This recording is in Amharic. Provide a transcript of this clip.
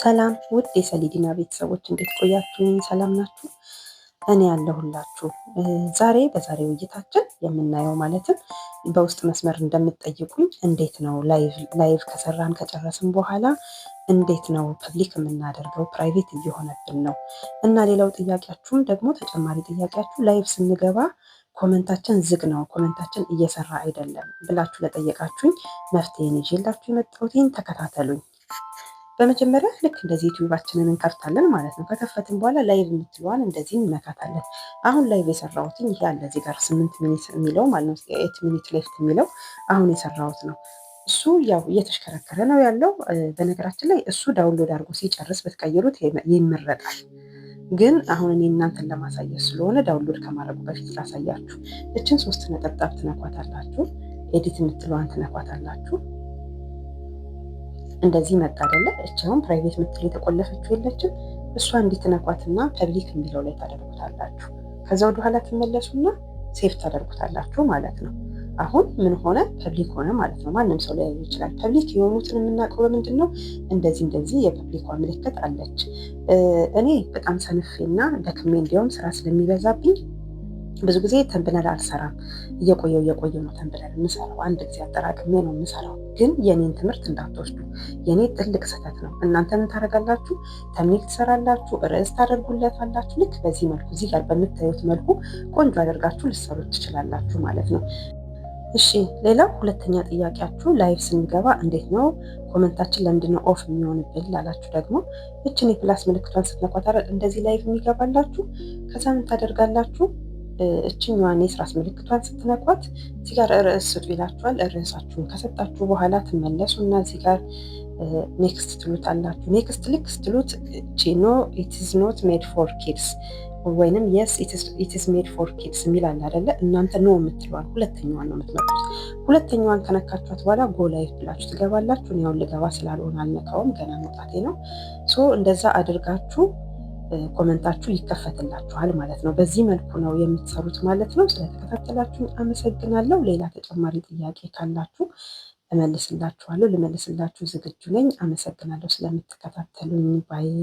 ሰላም ውድ የሰሊዲና ቤተሰቦች፣ እንዴት ቆያችሁኝ? ሰላም ናችሁ? እኔ ያለሁላችሁ። ዛሬ በዛሬው ውይይታችን የምናየው፣ ማለትም በውስጥ መስመር እንደምትጠይቁኝ፣ እንዴት ነው live ከሰራን ከጨረስን በኋላ እንዴት ነው public የምናደርገው? Private እየሆነብን ነው። እና ሌላው ጥያቄያችሁም ደግሞ፣ ተጨማሪ ጥያቄያችሁ፣ live ስንገባ comment ኣችን ዝግ ነው፣ comment ኣችን እየሰራ አይደለም ብላችሁ ለጠየቃችሁኝ መፍትሄን ይዤላችሁ የመጣሁትን ተከታተሉኝ። በመጀመሪያ ልክ እንደዚህ ዩቲዩባችንን እንከፍታለን ማለት ነው። ከከፈትን በኋላ live የምትለዋን እንደዚህ እንነካታለን። አሁን live የሰራሁትኝ ይሄ አለ እዚህ ጋር 8 minute የሚለው ማለት ነው፣ 8 minute left የሚለው አሁን የሰራሁት ነው። እሱ ያው እየተሽከረከረ ነው ያለው። በነገራችን ላይ እሱ download አድርጎ ሲጨርስ ብትቀይሩት ይመረጣል። ግን አሁን እኔ እናንተን ለማሳየት ስለሆነ download ከማድረጉ በፊት ላሳያችሁ። እችን ሶስት ነጠብጣብ ትነኳታላችሁ። Edit የምትለዋን ትነኳታላችሁ። እንደዚህ መጣ አይደለ? እቻውን private ምትል የተቆለፈችው የለችም። እሷ እንዲትነኳትና public የሚለው ላይ ታደርጉታላችሁ። ከዛ ወደኋላ ትመለሱና save ታደርጉታላችሁ ማለት ነው። አሁን ምን ሆነ? Public ሆነ ማለት ነው። ማንም ሰው ሊያዩ ይችላል። Public የሆኑትን የምናውቀው በምንድን ነው? እንደዚህ እንደዚህ የ public ኳ ምልክት አለች። እኔ በጣም ሰንፌና ደክሜ እንዲያውም ስራ ስለሚበዛብኝ ብዙ ጊዜ thumbnail አልሰራም። እየቆየው እየቆየው ነው thumbnail የምሰራው። አንድ ጊዜ አጠራቅሜ ነው የምሰራው። ግን የኔን ትምህርት እንዳትወስዱ፣ የኔ ትልቅ ስህተት ነው። እናንተ ምን ታደርጋላችሁ? Thumbnail ትሰራላችሁ፣ ርዕስ ታደርጉለታላችሁ። ልክ በዚህ መልኩ፣ እዚህ ጋር በምታዩት መልኩ ቆንጆ አደርጋችሁ ልትሰሩት ትችላላችሁ ማለት ነው። እሺ፣ ሌላው ሁለተኛ ጥያቄያችሁ live ስንገባ እንዴት ነው comment ኣችን ለምንድን ነው off የሚሆንብን ላላችሁ ደግሞ እችን የ plus ምልክቷን ስትነኳት እንደዚህ live የሚገባላችሁ። ከዛ ምን ታደርጋላችሁ? እችኛዋን የስራስ ምልክቷን ስትነኳት እዚህ ጋር ርዕስ ስጡ ይላችኋል። ርዕሳችሁን ከሰጣችሁ በኋላ ትመለሱና እዚህ ጋር next ትሉታላችሁ። Next ልክ ስትሉት "No, it's not made for kids" ወይንም "Yes, it's made for kids" የሚል አለ አይደለ? እናንተ no የምትለዋን ሁለተኛዋን ነው የምትመርጡት። ሁለተኛዋን ከነካችኋት በኋላ go live ብላችሁ ትገባላችሁ። እኔ አሁን ልገባ ስላልሆነ አልነካውም፣ ገና መውጣቴ ነው። So እንደዛ አድርጋችሁ comment ኣችሁ ይከፈትላችኋል ማለት ነው። በዚህ መልኩ ነው የምትሰሩት ማለት ነው። ስለተከታተላችሁኝ አመሰግናለሁ። ሌላ ተጨማሪ ጥያቄ ካላችሁ እመልስላችኋለሁ። ልመልስላችሁ ዝግጁ ነኝ። አመሰግናለሁ ስለምትከታተሉኝ። Bye.